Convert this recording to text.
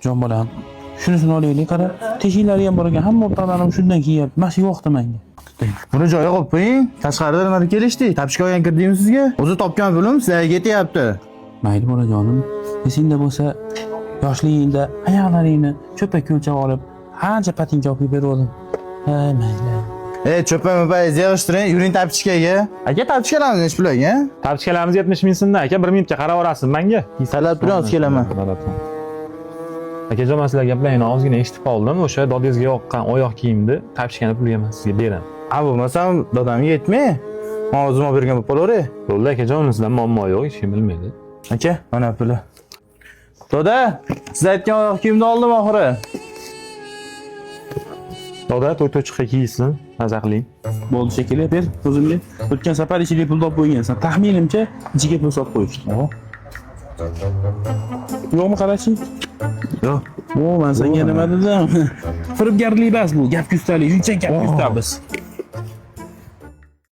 Jon bolam, shunisini olaylik, qara. Teshiklari ham bor ekan, hamma o'rtoqlarim shundan kiyyapti. Mana shu yoqdi menga. Buni joyiga qo'yib qo'ying. Tashqarida nimada kelishdik? Tapchka olgan kirdingmi sizga? O'zi topgan pulim sizlarga ketyapti. Mayli bolajonim, esingda bo'lsa, yoshligingda oyoqlaringni cho'pakka o'lchab olib, ancha patinka olib kelib bergandim. Ha, mayli. Ey, cho'pa-mo'pangizni yig'ishtiring, yuring tapchkaga. Aka, tapchkalarimiz nechi pul aka? Tapchkalarimiz 70 ming so'mdan aka, 1 minutga qarab olasiz menga. Talab turing, hozir kelaman. Akajon, men sizlar gaplaringni ozgina eshitib qoldim. O'sha dodangizga yoqqan oyoq kiyimni tapchkani puliga men sizga beraman. A, bo'lmasam dodamga yetmay. Men o'zim olib bergan bo'lib qolaveray. Bo'ldi akajon, unisidan muammo yo'q, hech kim bilmaydi. Aka, mana puli. Doda, siz aytgan oyoq kiyimni oldim oxiri. Doda, to'y to'chiqqa kiysin, maza qiling. Bo'ldi shekilli, ber o'zimga. O'tgan safar ichiga pul olib qo'ygansan. Taxminimcha, ichiga pul solib qo'yishdi. Yo'qmi qarachi? Yo'q. O, men senga nima dedim? Firibgarlik emas bu, gap kustalik, shuncha gap kustamiz.